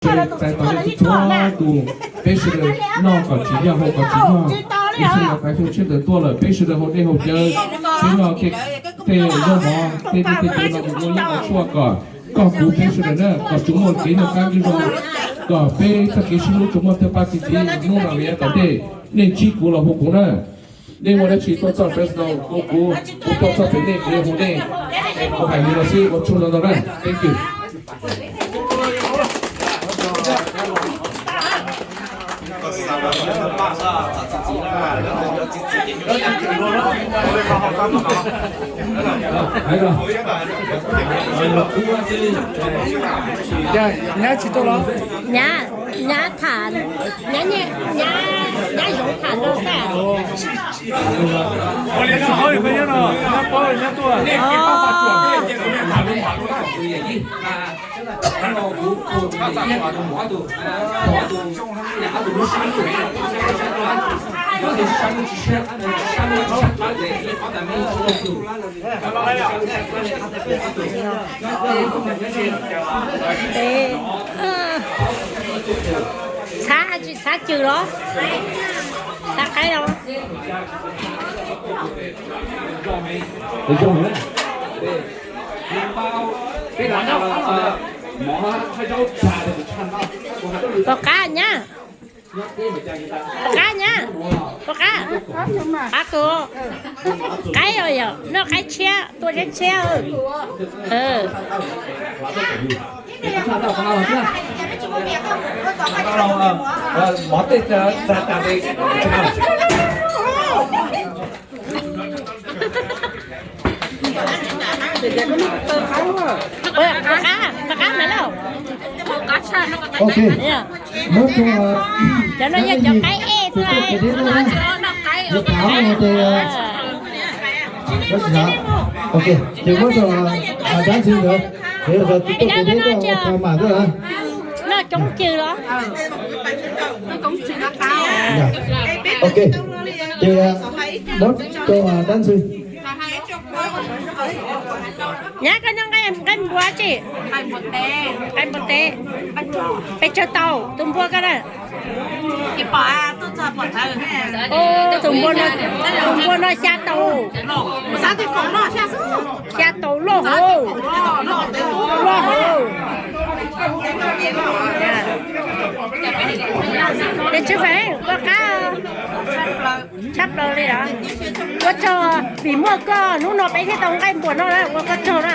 Txais tos nej txhua tus, peb sawv daws noj kom tsis yog, haus kom tsis yog. Lub sij hawm no fais faj tshiab ntawd tuaj lawm, peb sawv daws haus dej haus cawv, peb noj tej zaub mov, tej dej tej cawv no mus ua yeeb ua tshuaj kom koj kuv peb sawv daws na, kom tsuas muaj kev noj qab nyob zoo, kom peb txoj kev sib hlub tsuas muaj tawg paj txi txiv hnub no yav tom ntej. Nej ntsib kuv los hu kuv na. Nej muaj dab tsi tuaj txog Fresno hu kuv, kuv tuaj txog pem nej kuv yuav hu nej. Kuv hais li no xwb, ua tsaug ntau ntau na. Thank you. Nyab tsis tuaj los? Nyab, nyab tham, nyab, nyab, nyab Zoov tham no xwb. Txhab tsis txhab cws los? Txhab qaib los? Pom qab nyab. Pom qab nyab. Pom qab. Qab tus. Qaib os, yog noj qaib tshiab, tua tshiab tshiab. Pom qab, pom qab mas lauj. Ok. Muab rau, cov no yog cov qaib ej xwb. Ces muab rau, ok, ces muab rau dab ntxwg ntawd, ces yog tus tuaj kev deb tuaj ua pa mam xwb. Noj coob cws los? Ok, ces muab rau dab ntxwg. Nyab, koj noj nqaij npua tsi? Nqaij npua teb. Pes tsawg tau tus npua koj na? Tus npua no, tus npua no xya tau. Xya tau loj hauv. Loj hauv. Ces tshwj fam, ua qab. Tshaj plaws li os. Ua tsaug vim muaj koj hnub no peb thiaj tau nqaij npua noj na, ua koj tsaug na.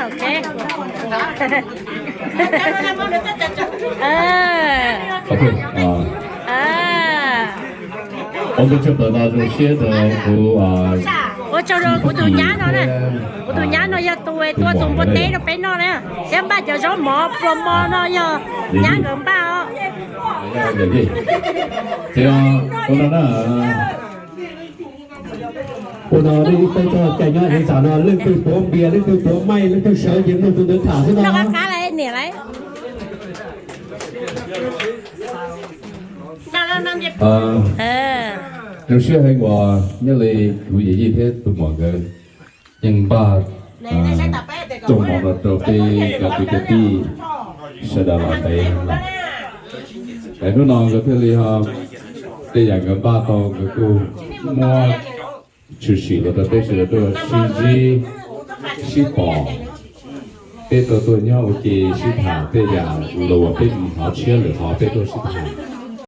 Ua tsaug rau kuv tus nyab no na, kuv tus nyab no yog tus tua tus npua teb rau peb noj na, thiab npaj cov zaub mov pluas mov no yog nyab nkawd npaj os. Ua no leej twg tuaj caij nyob tsev xam no leej twg tuav npias, leej twg tuav maij, leej twg sawv ces mloog tus ntawd tham xwb no. Zoo siab heev uas nyob li kuv yawm yij thiab tus muam nkawd yeej npaj txoj mov no rau peb cov kwv cov tij sawv daws los ntev lawm. Es hnub no nkawd thiaj li ho tej yam nkawd npaj tau nkawd kuj muab tshwm sim los rau peb sawv daws tuaj sib ntsib sib pom. Peb tau tuaj nyob ua ke sib tham tej yam lus peb hnov tshiab lwm qhov peb tuaj sib tham.